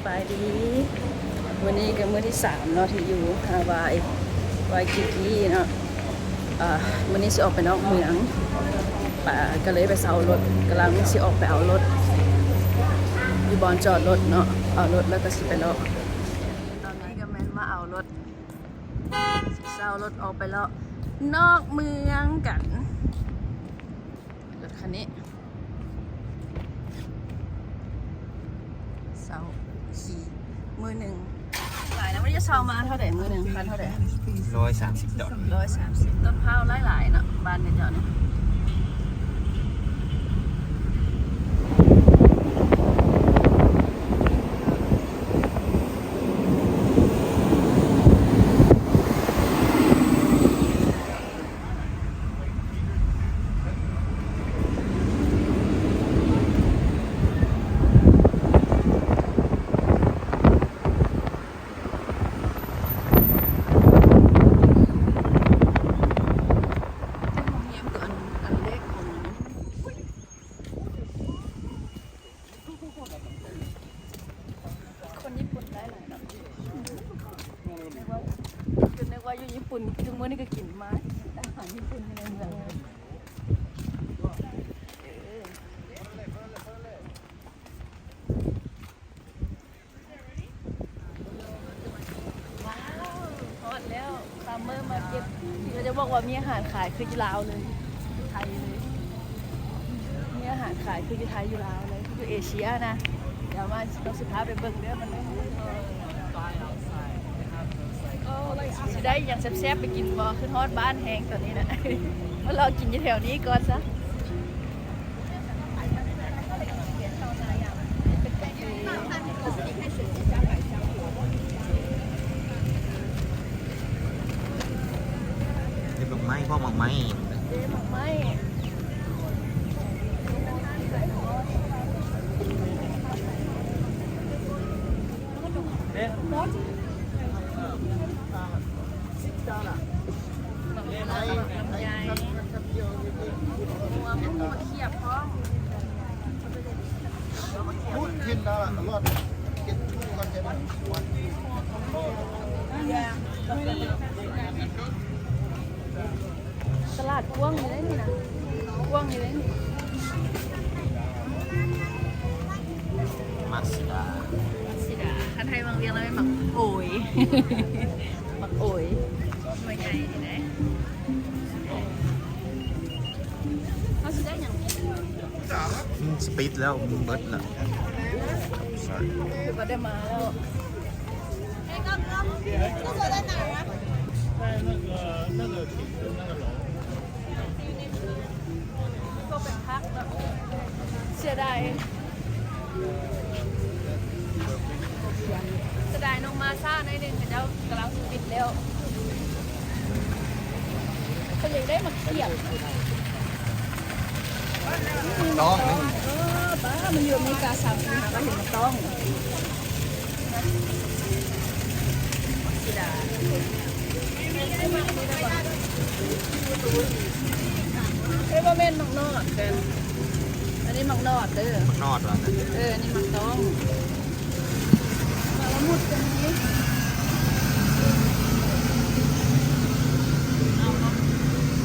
ສະບາຍດີ ມື້ນີ້ກໍມື້ທີສາມເນາະ ທີ່ຢູ່ຮາວາຍ ວາຍກິກີເນາະ. ເອີ ມື້ນີ້ຊິອອກໄປນອກເມືອງ ປະ ກໍເລີຍໄປເຊົ່າລົດ ກຳລັງຊິອອກໄປເອົາລົດ ຢູ່ບ່ອນຈອດລົດເນາະ ເອົາລົດແລ້ວກໍຊິໄປເລາະ. ຕອນນີ້ກໍແມ່ນມາເອົາລົດ ເຊົ່າລົດອອກໄປເລາະນອກເມືອງກັນ. ລົດຄັນນີ້ ເຊົ່າຂີ່ມື້ໜຶ່ງ ຫຼາຍນະ. ມື້ນີ້ເຊົ່າມາເທົ່າໃດ? ມື້ໜຶ່ງຄັນເທົ່າໃດ? ຮ້ອຍສາມສິບດອນ. ຮ້ອຍສາມສິບ ຕົ້ນພ້າວຫຼາຍໆເນາະ ບ້ານເຂົາເຈົ້ານີ້. ຄົນຍີ່ປຸ່ນຫຼາຍໆເນາະ ນຶກວ່າ ຈົນນຶກວ່າຢູ່ຍີ່ປຸ່ນ. ທຸກມື້ນີ້ກໍກິນມາ ອາຫານຍີ່ປຸ່ນຢູ່ໃນເມືອງ. ເອີ ວ້າວ ຮອດແລ້ວ Summer Market. ເຂົາຈະບອກວ່າມີອາຫານຂາຍຄືຢູ່ລາວເລີຍ ຢູ່ໄທເລີຍ ມີອາຫານຂາຍຄືຢູ່ໄທຢູ່ລາວເລີຍ ຢູ່ເອເຊຍນະ. ດຽວມາ ຕ້ອງຊິພາໄປເບິ່ງເດີ ມັນ ຊິໄດ້ຫຍັງແຊບໆໄປກິນບໍ່? ຄືຮອດບ້ານແຮງຕອນນີ້ນະ ມາເລາະກິນຢູ່ແຖວນີ້ກ່ອນຊະ. ເຮັດໝາກໄມ້ ພວກໝາກໄມ້ ເດ້ ໝາກໄມ້ ເດ້ ໝາກໄມ້ ໝາກລຳໄຍ ໝາກມ່ວງ ໝາກຂຽບພ້ອມ. ຕະຫຼາດກວ້າງຢູ່ເດ້ນີ້ນະ ກວ້າງຢູ່ເດ້ນີ້. ໝາກສີດາ ໝາກສີດາ ຄັນໄທບາງວຽງລະແມ່ນໝາກໂອຍ ໝາກໂອຍ ໜ່ວຍໃຫຍ່ນີ້ນະ. ເຮົາຊິໄດ້ຫຍັງ? ອືມ ສະປິດແລ້ວ ມັນເບິດແລ້ວ ໃຊ່ ຄືວ່າໄດ້ມາແລ້ວ. ພວກເປັນຜັກເນາະ ເສຍດາຍ ເສຍດາຍນ້ອງມາຊ້າໜ້ອຍໜຶ່ງ ເຂົາເຈົ້າກຳລັງຊິປິດແລ້ວ. ເຂົາຢາກໄດ້ໝາກຂຽບ ຕ້ອງ ເອີ ປ້າ ມັນຢູ່ອາເມລິກາສາມປີ ຫາກໍເຫັນໝາກຕ້ອງ. ເອີຍ ບໍ່ແມ່ນໝາກນອດເດີ ອັນນີ້ໝາກນອດເດີ ໝາກນອດວ່າຊັ້ນ. ເອີ ອັນນີ້ໝາກຕ້ອງ ໝາກລະມຸດກໍມີ.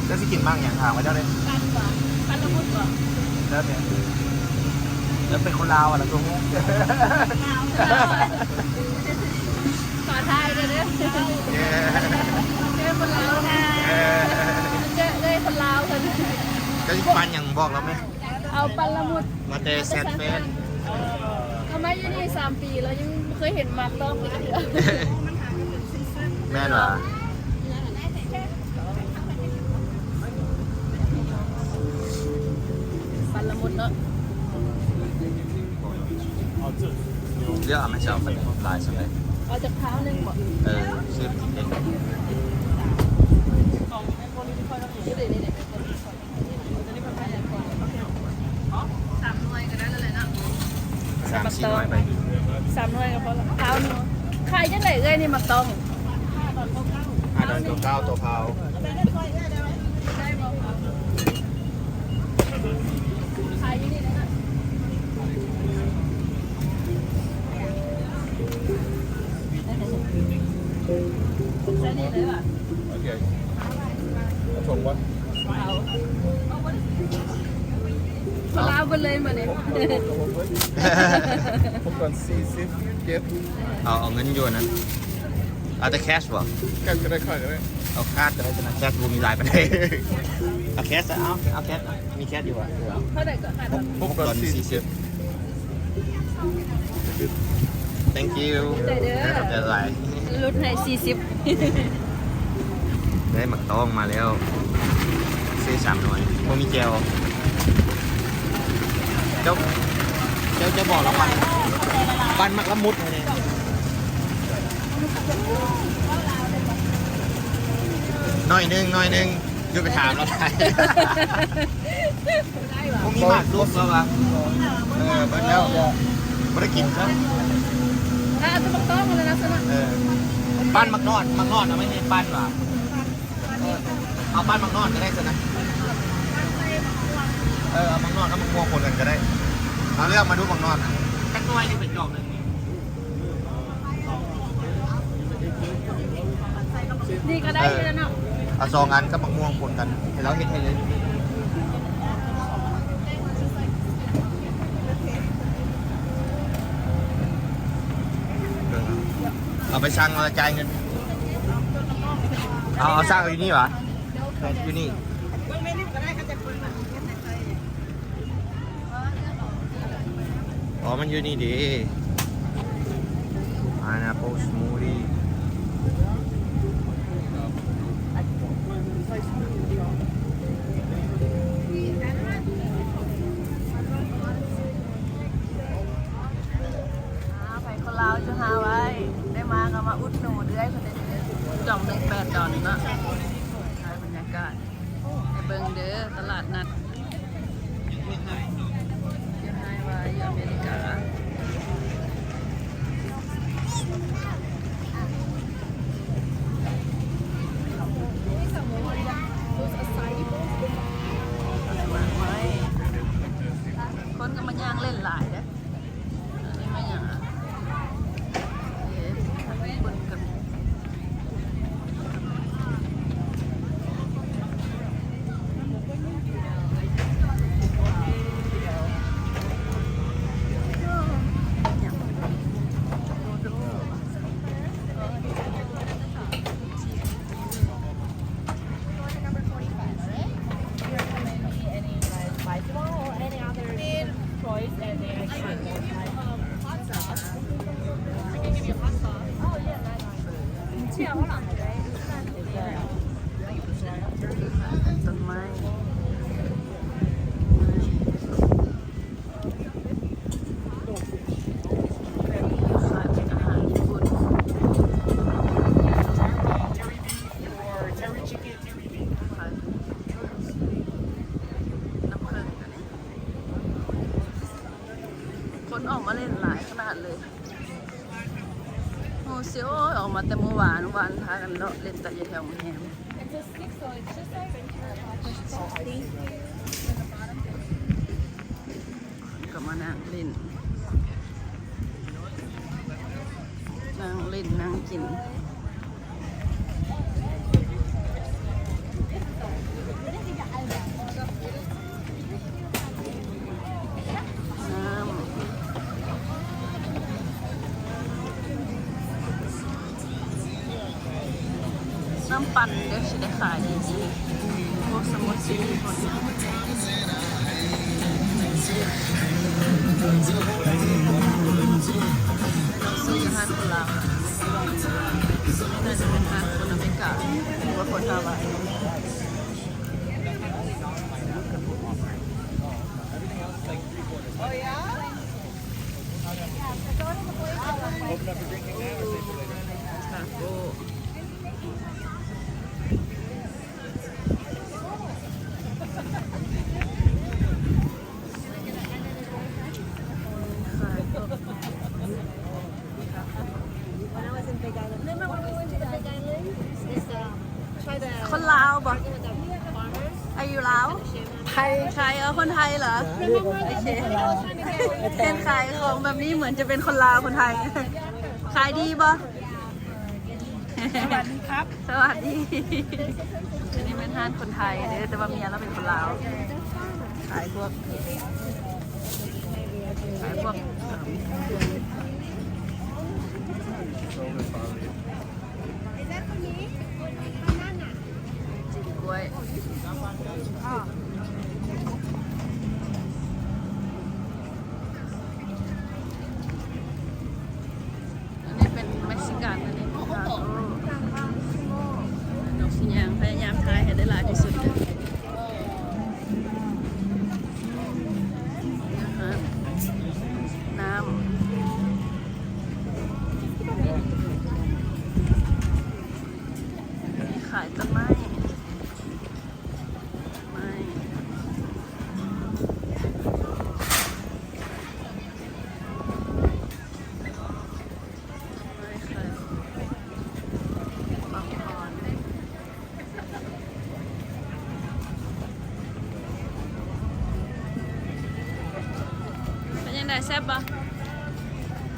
ເຈົ້າຊິກິນໝາກຫຍັງ? ຖາມເຂົາເຈົ້າເດ້. ປັນບໍ່? ປັນລະມຸດບໍ່? ແລ້ວແຕ່ ແລ້ວເປັນຄົນລາວອະ ລະຕົວະ ລາວ ລາວ ຂໍຖ່າຍເດີ ເດີ ເຈີຄົນລາວ ເຈີ ເຈີຄົນລາວເພິ່ນ. ເຈົ້າຊິປັນຫຍັງ? ບອກລາວແມ. ເອົາປັນລະມຸດ ມາແຕ່ແຊດແຟນ ເອົາມາຢູ່ນີ້ສາມປີແລ້ວ ຍັງບໍ່ເຄີຍເຫັນໝາກຕ້ອງຈັກເທື່ອ. ແມ່ນຫວາ? ປັນລະມຸດເນາະ ເລືອກເອົາແມ່ນຊິເອົາປານໃດ ຫຼາຍສ່ຳໃດ? ເອົາຈັກພາວໜຶ່ງບໍ? ເອີ ຊື້ໄປກິນເດ້. ສາມໜ່ວຍກໍໄດ້ແລ້ວແຫຼະເນາະ ສາມສີ່ໜ່ວຍໄປ ສາມໜ່ວຍກໍພໍລະ ພາວໜຶ່ງ. ຂາຍຈັ່ງໃດເອື້ອຍນີ້ ໝາກຕ້ອງ? ຫ້າດອນເກົ້າເກົ້າ ໂຕພາວ. ຂາຍຢູ່ນີ້ເລີຍນະ ເ Okay. ເອົາຖົງວະ? ເອົາ ເອົາເບິດເລີຍມື້ນີ້. ຫົກພັນສີ່ສິບ ເກັບ. ເອົາ ເອົາເງິນຢູ່ນັ້ນ. ເອົາແຕ່ແຄຊບໍ່? ແຄຊກໍໄດ້ ຄາດກໍໄດ້. ເອົາຄາດກໍໄດ້ ແຕ່ແຄຊບໍ່ມີຫຼາຍປານໃດ. ເອົາແຄຊ ເອົາ ເອົາແຄຊ. ມີແຄຊຢູ່ບໍ່? ເທົ່າໃດກໍ? ຫົກພັນສີ່ສິບ. Thank you. ຂອບໃຈເດີ. ຂອບໃຈຫຼາຍ. ຫຼຸດໃຫ້ສີ່ສິບ. ໄດ້ໝາກຕ້ອງມາແລ້ວ. ຊື້ສາມໜ່ວຍ. ບໍ່ມີແຈ່ວ. ເຈົ້າ ເຈົ້າ ເຈົ້າບອກລາງວັນ. ປັ້ນໝາກລະມຸດໃຫ້ແດ່. ໜ້ອຍໜຶ່ງ ໜ້ອຍໜຶ່ງ. ຢ່າໄປຖາມລາວຫຼາຍ. ບໍ່ມີໝາກສຸກແລ້ວວະ. ເອີ ເບິດແລ້ວ. ບໍ່ໄດ້ກິນຊະ. ອ່າ ເອົາແຕ່ໝາກຕ້ອງຫັ້ນແຫຼະນະຊັ້ນນະ. ເອີ ປັ້ນໝາກນອດ ໝາກນອດນະ ໄມ່ໃຫ້ປັ້ນຫວາ? ເອົາປັ້ນໝາກນອດກໍໄດ້ຊັ້ນນະ. ເອີ ເອົາໝາກນອດກັບໝາກມ່ວງປົນກັນກໍໄດ້. ເອົາເລືອກມາດູໝາກນອດນະ. ຈັກໜ່ວຍນີ້ເປັນຈອກໜຶ່ງນີ້. ນີ້ກໍໄດ້ ເອີ ເນາະ. ເອົາສອງອັນກັບໝາກມ່ວງປົນກັນ ໃຫ້ລາວເຮັດໃຫ້ເລີຍ. ເອົາໄປສັ່ງແລ້ວຈ່າຍເງິນ. ເອົາ ເອົາສັ່ງເອົາຢູ່ນີ້ຫວາ? ຢູ່ນີ້. ອໍ ມັນຢູ່ນີ້ເດ. Pineapple smoothie. ອ່າ ໃຜຄົນລາວຢູ່ຮາວາຍ ໄດ້ມາກໍມາອຸດໜູນເອື້ອຍເພິ່ນເດີ້. ດອກໜຶ່ງແປດດອນເນາະ. ຖ່າຍບັນຍາກາດໃຫ້ເບິ່ງເດີ້ ຕະຫຼາດນັດ. ຢູ່ຮາວາຍ ຢູ່ອາເມລິກາ. ຄົນກໍມາຍ່າງເລ່ນຫຼາຍເດ້. ອັນນີ້ແມ່ນຫຍັງອະ? ເອີ ເບິ່ງກັນ. ຕົ້ນໄມ້. ຄົນອອກມາເລ່ນຫຼາຍຂະໜາດເລີຍ. ໂອ້ ຊິໂອ້ຍ ອອກມາແຕ່ມື້ວານ, ວານພາກັນເລາະເລ່ນແຕ່ຢູ່ແຖວໂຮງແຮມ. ກໍມານັ່ງຫຼິ້ນ ນັ່ງຫຼິ້ນນັ່ງກິນ. ນ້ຳ ນ້ຳປັ່ນເດີ້ ຊິໄດ້ຂາຍດີໆ. ໂອ້ ສະໝຸດຊີຣີຄົນ ເປັນຮ້ານຄົນລາວ ໜ້າຈະເປັນຮ້ານຄົນອາເມລິກາ ຫຼືວ່າຄົນຮາວາຍ. When I was in Big Island, remember when we went to the Big Island? This, uh, try the ຄົນລາວບໍ່? Are you ລາວ? ໄທ ໄທ ເອີ ຄົນໄທເຫຼື? ໂອເຄ ເຫັນຂາຍຂອງແບບນີ້ເໝືອນຈະເປັນຄົນລາວ ຄົນໄທ. ຂາຍດີບໍ່? ສະຫວັດດີຄັບ ສະຫວັດດີ. ອັນນີ້ແມ່ນຮ້ານຄົນໄທເດີ ແຕ່ວ່າເມຍລາວເປັນຄົນລາວ ຂາຍພວກ ຂາຍພວກ ກິນກ້ວຍ. ອັນນີ້ເປັນເມັກຊິກັນ ອັນນີ້ເປັນທາໂກ້. ນ້ອງຊິຍ່າງພະຍາຍາມຖ່າຍໃຫ້ໄດ້ຫຼາຍທີ່ສຸດເດີ. ນ້ຳ ຂາຍຕົ້ນໄມ້ ໄມ້ ໄມ້ຂາຍ ປັງປອນ. ເປັນຈັ່ງໃດ ແຊບບໍ່?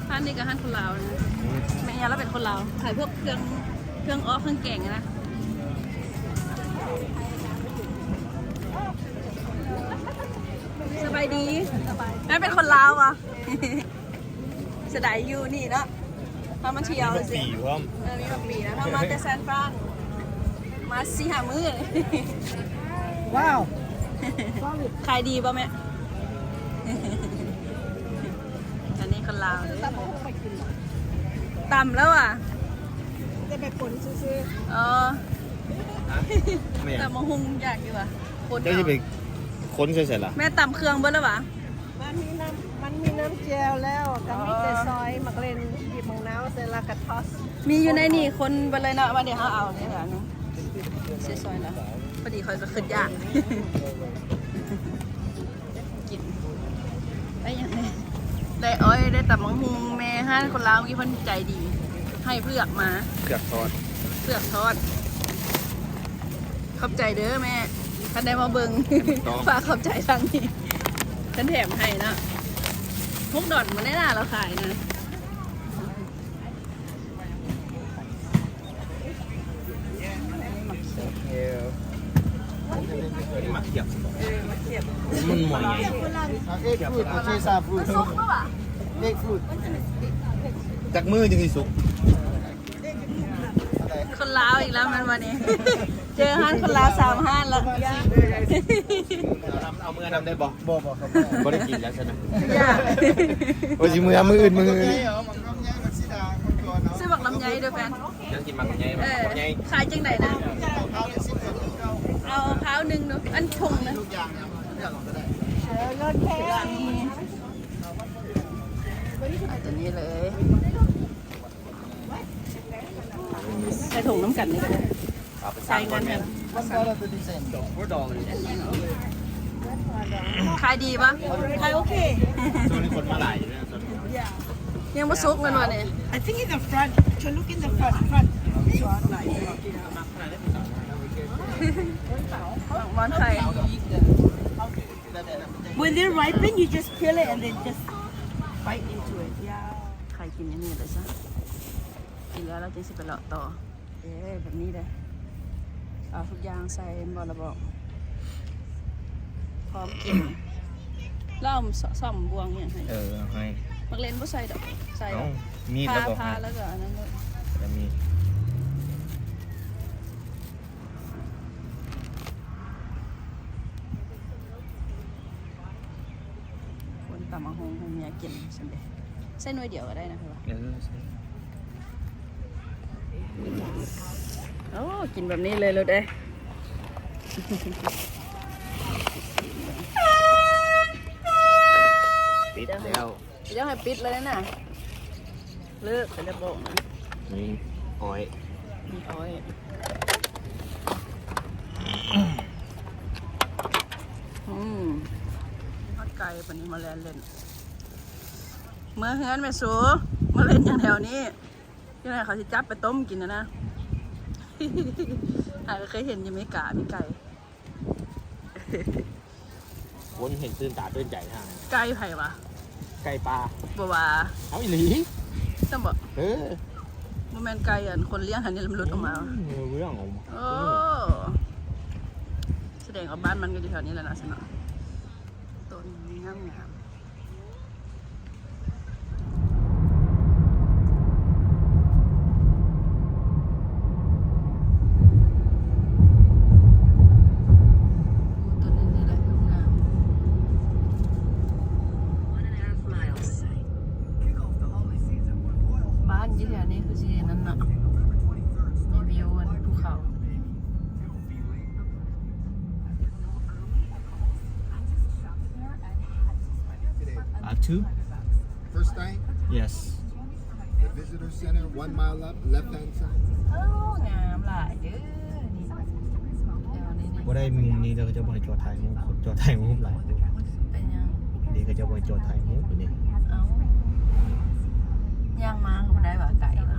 ຮ້ານນີ້ກໍຮ້ານຄົນລາວນະ ອືມ ແມ່ຍາລາວເປັນຄົນລາວ ຂາຍພວກເຄື່ອງ ເຄື່ອງອອກ ເຄື່ອງແກງນະ. ສະບາຍດີ ແມ່ເປັນຄົນລາວບໍ່? ສະໄດຢູ່ນີ້ເນາະ ເຮົາມາທ່ຽວຊື່ໆ. ເອີ ມີບັກປີນະ ເຮົາມາແຕ່ຊານຟຣານ ມາສີ່ຫ້າມື້. ວ້າວ ຂາຍດີບໍ່ແມ່? ອັນນີ້ຄົນລາວເດີ ຕຳແລ້ວຫວາ? ຈະໄປຄົນຊື່ໆ. ອໍ ແມ່ນ ຕຳບັກຫຸ່ງຢາກຢູ່ຫວາ? ຄົນ ເຈົ້າຊິໄປຄົນໃສ່ໃສລະ? ແມ່ຕຳເຄື່ອງເບິດແລ້ວຫວາ? ມັນມີນ້ຳ ມັນມີນ້ຳແຈ່ວແລ້ວ ກໍມີແຕ່ ອໍ ຊອຍໝາກເລັ່ນ ບີບໝາກນາວໃສ່ ແລ້ວກໍທອດ. ມີຢູ່ໃນນີ້ຄົນເບິດເລີຍເນາະ ວ່າດຽວເຮົາເອົານີ້ລະໜຶ່ງ ໃສ່ຊອຍລະ. ພໍດີຂ້ອຍກໍຄິດຢາກກິນ ໄດ້ຫຍັງແດ່? ໄດ້ອ້ອຍ ໄດ້ຕຳບັກຫຸ່ງ. ແມ່ຮ້ານຄົນລາວເມື່ອກີ້ເພິ່ນໃຈດີ ໃຫ້ເຜືອກມາ ເຜືອກທອດ ເຜືອກທອດ. ຂອບໃຈເດີແມ່ ຄັນໄດ້ມາເບິ່ງ ຕ້ອງ ຝາກຂອບໃຈທາງນີ້ ເພິ່ນແຖມໃຫ້ເນາະ. ຫົກດອນບໍ່ໄດ້ລະ ລາວຂາຍນະ. ໝາກຂຽບ ເອີ ໝາກຂຽບ ມັນໝໍ່ໃຫຍ່. Egg fruit, potato fruit. Egg fruit. ຈັກມື້ຈຶ່ງຊິສຸກ? ຄົນລາວອີກແລ້ວແມ່ນບໍ່ນີ້? ເຈີຮ້ານຄົນລາວສາມຮ້ານແລ້ວ. ເອົາເມືອນຳໄດ້ບໍ່? ບໍ່ ບໍ່ຄັບ ບໍ່ໄດ້ກິນແລ້ວຊັ້ນນະ. ຢ່າ ໂອ້ຍ ຊິເມືອມື້ອື່ນ ມື້ອື່ນ. ຊື້ບັກລຳໄຍເດີແຟນ. ຍັງກິນໝາກລຳໄຍ ເອີ ໝາກລຳໄຍ. ຂາຍຈັ່ງໃດນະ? ເອົາພາວໜຶ່ງເນາະ ອັນຖົງນະ. ເອີ ລົດແພງ ເອົາຕົວນີ້ເລີຍ. ໃສ່ຖົງນຳກັນນີ້ກໍໄດ້. ເອົາໄປ ຈ່າຍເງິນກັນ. One dollar thirty cents. Four dollars. ຂາຍດີປະ? ຂາຍໂອເຄ. ຊ່ວງນີ້ຄົນມາຫຼາຍຢູ່ເນາະ. ຍັງບໍ່ສຸກແມ່ນບໍ່ນີ້? I think in the front. Just look in the front. Front. ໝາກມອນໄຂ່. When they ripen, you just peel it and then just bite into it. Yeah. ໄຂ່ກິນອັນນີ້ເລີຍຊະ. ກິນແລ້ວລາວຈຶ່ງຊິໄປເລາະຕໍ່. ເອີ ແບບນີ້ເດ້. ເອົາທຸກຢ່າງໃສ່ແມ່ນບໍ່ລະບອກ? ພ້ອມກິນ. ລາວເອົາສ້ອມບ່ວງຫຍັງໃຫ້? ເອີ ເອົາໃຫ້. ໝາກເລັ່ນບໍ່ໃສ່ດອກ. ໃສ່ ເອົ້າ ມີດແລ້ວກໍ ຜ່າ ຜ່າແລ້ວກໍອັນນັ້ນໂລດ. ແລ້ວມີດ. ຄົນຕຳບັກຫຸ່ງໃຫ້ເມຍກິນຊັ້ນເດ. ໃສ່ໜ່ວຍດຽວກໍໄດ້ນະ ເອີ ໃສ່. ໂອ້ ກິນແບບນີ້ເລີຍໂລດເດ້. ປິດແລ້ວ. ຢາກໃຫ້ປິດເລີຍນະ. ເລີກໄປແລ້ວບອກນະ. ນີ້ອ້ອຍ ມີອ້ອຍ. ອືມ ຮອດໄກປານນີ້ມາແລ່ນເລ່ນ. ເມືອເຮືອນແມ່ສູ ມາເລ່ນຫຍັງແຖວນີ້? ຈັ່ງໃດເຂົາຊິຈັບໄປຕົ້ມກິນນະນະ. ຫາກໍເຄີຍເຫັນຢູ່ເມກາມີໄກ່. ຄົນເຫັນຕື່ນຕາຕື່ນໃຈນະ. ໄກ່ໃຜວະ? ໄກ່ປ່າ. ບໍ່ວ່າ. ເອົາ ອີ່ຫຼີ. ຊັ້ນບໍ? ເອີ. ບໍ່ແມ່ນໄກ່ອັນຄົນລ້ຽງຫັ້ນນີ້ ມັນຫຼຸດອອກມາ. ໂອ້ ສະແດງວ່າບ້ານມັນກໍຢູ່ແຖວນີ້ແຫຼະນະຊັ້ນເນາະ. ຕົ້ນງາມໆ. ໂອ້ ຕົ້ນນີ້ແຫຼະງາມ. ບ້ານຢູ່ແຖວນີ້ຄືຊິນັ້ນເນາະ ມີວິວອັນພູເຂົາ. Uh, two? First time? Yes. The visitor center, one mile up, left hand side. ໂອ້ ງາມຫຼາຍເດີນີ້ ແຖວນີ້ນີ້. ບໍ່ໄດ້ມຸມນີ້ແລ້ວ ເຂົາເຈົ້າບໍ່ໃຫ້ຈອດຖ່າຍຮູບ ຄົນຈອດຖ່າຍຮູບຫຼາຍ. ເປັນຫຍັງ? ນີ້ເຂົາເຈົ້າບໍ່ໃຫ້ຈອດຖ່າຍຮູບນີ້. ເອົ້າ ຍ່າງມາກໍບໍ່ໄດ້ວ່າ ໄກວ່າ.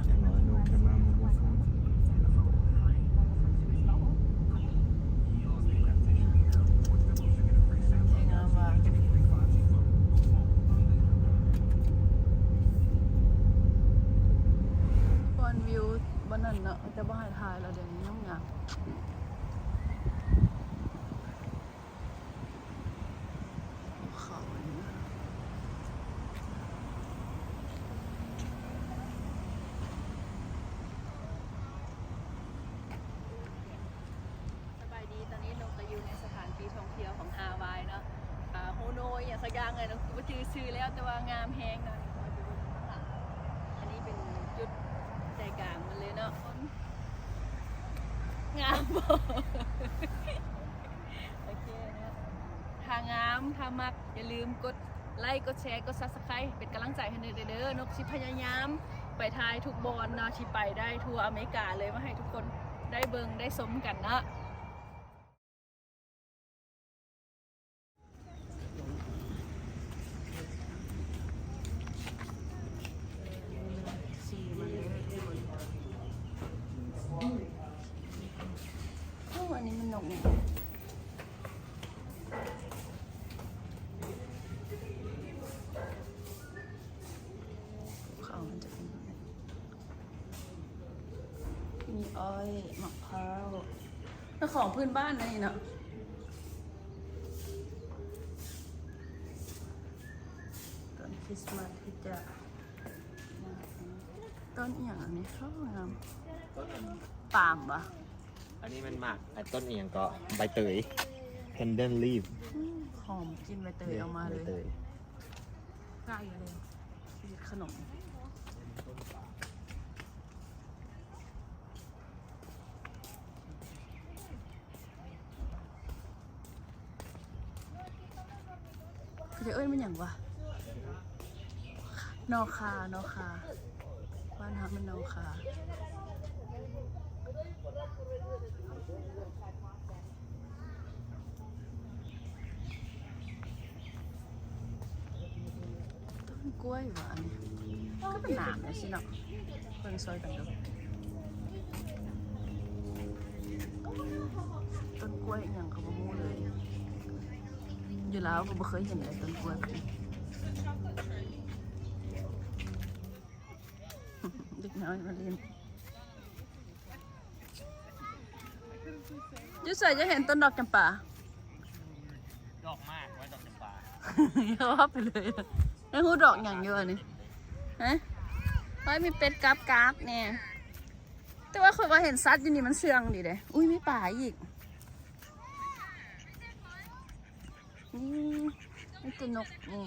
ບ່ອນວິວບ່ອນນັ້ນເນາະ ແຕ່ບໍ່ໃຫ້ຖ່າຍແລ້ວ ດຽວນີ້ງາມໆ. ເຂົາອັນນີ້ ສະບາຍດີ ຕອນນີ້ນົກກໍຢູ່ໃນສະຖານທີ່ທ່ອງທ່ຽວຂອງຮາວາຍເນາະ ອາ ໂຮໂນ ອີ່ຫຍັງສັກຢ່າງເລີຍເນາະ ບໍ່ຈື່ຊື່ແລ້ວ ແຕ່ວ່າງາມແຮງເນາະ. ອັນນີ້ເປັນຈຸດໃຈກາງມັນເລີຍເນາະ ງາມບໍ່? ໂອເຄເນາະ ຖ້າງາມ ຖ້າມັກ ຢ່າລືມກົດໄລ ກົດແຊ ກົດ Subscribe ເປັນກຳລັງໃຈໃຫ້ນົກແດ່ເດີ. ນົກຊິພະຍາຍາມໄປຖ່າຍທຸກບ່ອນເນາະ ທີ່ໄປໄດ້ທົ່ວອາເມລິກາເລີຍ ມາໃຫ້ທຸກຄົນໄດ້ເບິ່ງໄດ້ຊົມກັນເນາະ. ໂອ້ ອັນນີ້ມັນນົກຫຍັງ? ເຂົາມັນຈະເປັນແບບນີ້ ມີອ້ອຍ ໝາກພ້າວ ແລ້ວຂອງພື້ນບ້ານອັນນີ້ເນາະ. ຕົ້ນຄຣິສມາສທີ່ຈະ ຕົ້ນອີ່ຫຍັງອັນນີ້? ໂອ້ ງາມ. ປາມຫວາ? ອັນນີ້ແມ່ນໝາກ ອັນ ຕົ້ນອີ່ຫຍັງເກາະ ໃບເຕີຍ Pandan leaf. ອືມ ຫອມ ກິ່ນໃບເຕີຍອອກມາເລີຍ ໃບເຕີຍ. ຂະໜົມ. ເຂົາຈະເອີ້ນວ່າຫຍັງຫວາ? ໜໍ່ຂ່າ ໜໍ່ຂ່າ ບ້ານເຮົາແມ່ນໜໍ່ຂ່າ. ຕົ້ນກ້ວຍຫວາອັນນີ້? ກໍເປັນໜາມຈັ່ງຊີ້ເນາະ. ເບິ່ງຊ່ອຍກັນເດີ. ຕົ້ນກ້ວຍອີ່ຫຍັງກໍບໍ່ຮູ້ເລີຍ. ຢູ່ລາວກໍບໍ່ເຄີຍເຫັນເລີຍຕົ້ນກ້ວຍແບບນີ້. ເດັກນ້ອຍມາຫຼິ້ນ. ຢູ່ໃສຈະເຫັນຕົ້ນດອກຈຳປາ? ດອກມາກ ວ່າດອກຈຳປາ. ເວົ້າໄປເລີຍ. ໄດ້ຮູ້ດອກຫຍັງຢູ່ອັນນີ້? ຮະ? ໂອ້ຍ ມີເປັດກາບໆ ນີ້. ແຕ່ວ່າຂ້ອຍວ່າເຫັນສັດຢູ່ນີ້ມັນເຊື່ອງດີເດ້. ອຸ້ຍ ມີປາອີກ. ນີ້ ມີແຕ່ນົກນີ້.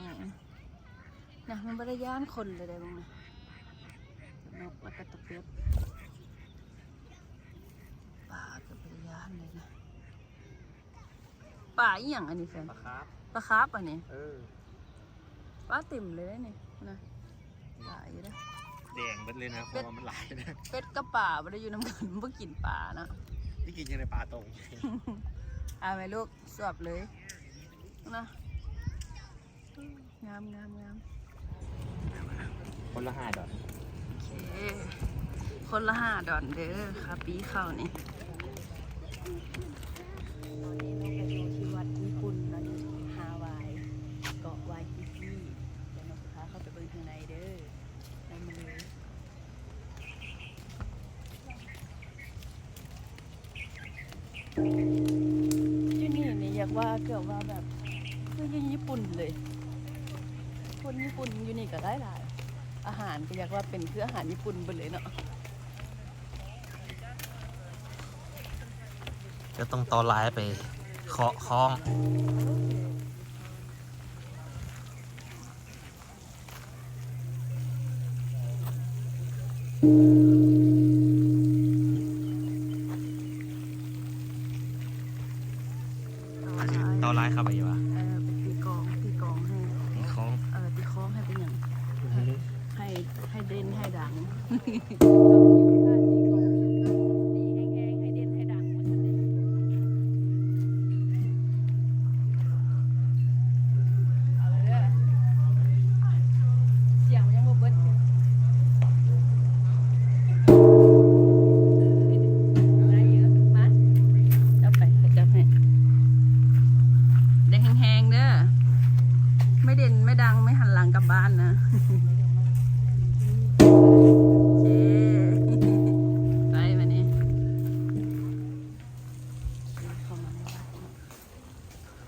ນະ ມັນບໍ່ໄດ້ຢ້ານຄົນເລີຍເດ້ ເບິ່ງນະ. ນົກ ແລ້ວກໍຕະເປັດ. ປາກໍບໍ່ໄດ້ຢ້ານເລີຍນະ. ປາອີ່ຫຍັງອັນນີ້ແຟນ? ປາຄາບ. ປາຄາບອັນນີ້? ເອີ. ປາເຕັມເລີຍເດ້ນີ້ນະ. ຫຼາຍຢູ່ເດ້. ແດງເບິດເລີຍນະ ເພາະວ່າມັນຫຼາຍນະ. ເປັດກັບປາບໍ່ໄດ້ຢູ່ນຳກັນ ບໍ່ກິນປານະ. ໄດ້ກິນຈັ່ງໃດປາໂຕ? ເອົາແມ່ລູກ ສວບເລີຍນະ. ງາມໆໆ. ຄົນລະຫ້າດອນ. ໂອເຄ ຄົນລະຫ້າດອນເດີ ຄ່າປີ້ເຂົ້ານີ້. ຕອນນີ້ນ້ອງກໍຢູ່ທີ່ວັດຍີ່ປຸ່ນເນາະ ຢູ່ທີ່ຮາວາຍ ເກາະວາຍກິຟີ. ດຽວນ້ອງຊິພາເຂົ້າໄປເບິ່ງທາງໃນເດີ. ນຳມາເລີຍ. ຢູ່ນີ້ນີ້ຢາກວ່າເກືອບວ່າແບບຄືຢູ່ຍີ່ປຸ່ນເລີຍ. ຄົນຍີ່ປຸ່ນຢູ່ນີ້ກໍຫຼາຍໆ ອາຫານກໍຢາກວ່າເປັນຄືອາຫານຍີ່ປຸ່ນເບິດເລີຍເນາະ. ຈະຕ້ອງຕໍ່ລາຍໄປເຄາະຄ້ອງ. ຕໍ່ລາຍເຂົ້າໄປຢູ່ຫວາ? ເອີ ໄປຕີກອງ ຕີກອງໃຫ້ ຕີຄ້ອງ ເອີ ຕີຄ້ອງໃຫ້ເປັນຫຍັງ? ໃຫ້ ໃຫ້ເດັ່ນໃຫ້ດັງ. ໄດ້ແຮງໆເດີ ໄມ່ເດັ່ນໄມ່ດັງ ໄມ່ຫັນຫຼັງກັບບ້ານນະ. ໂອເຄ ໄປບາດນີ້ ເຂົ້າມາໃນວັດເນ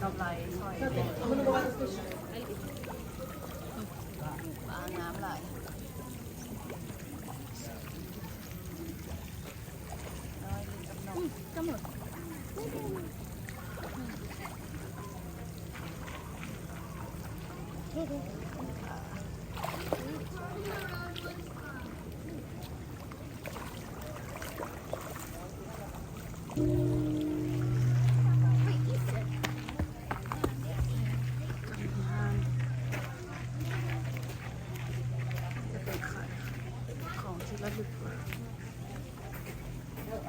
າະ ໄປໄຫວ້ ປາງາມຫຼາຍ. ຂອງທີ່ລະລຶກ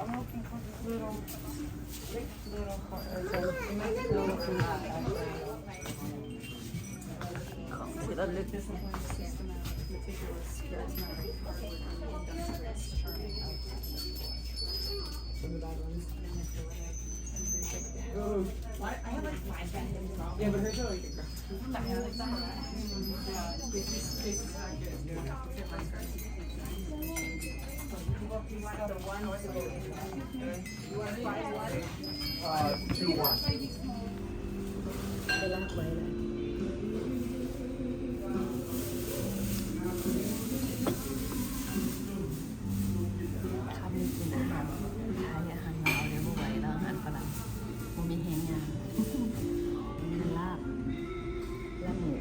I'm looking for this little, little heart, uh, the, the Mexico looking heart. ຂອງທີ່ລະລຶກ This one is just a meticulous, charismatic heart with an industrious, charming outcast. Some of the bad ones. Ooh, I, I have, like, five bad ones. Yeah, but hers are, like, the girl. Come and eat. ອາຫານໄທ ອາຫານລາວເລີຍບໍ່ໄຫວແລ້ວ ອາຫານຝຣັ່ງ ບໍ່ມີແຮງງານ. ມີແຕ່ລາບ ລາບໝູ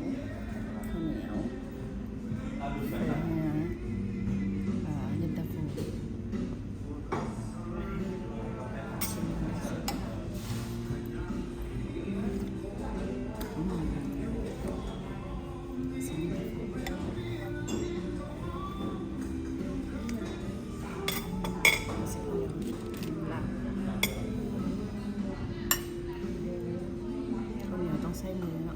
ເຂົ້າໜຽວ ເຂົ້າໜຽວ ເຢັນຕາໂຟ. ເຂົ້າໜຽວຕ້ອງໃຊ້ມື.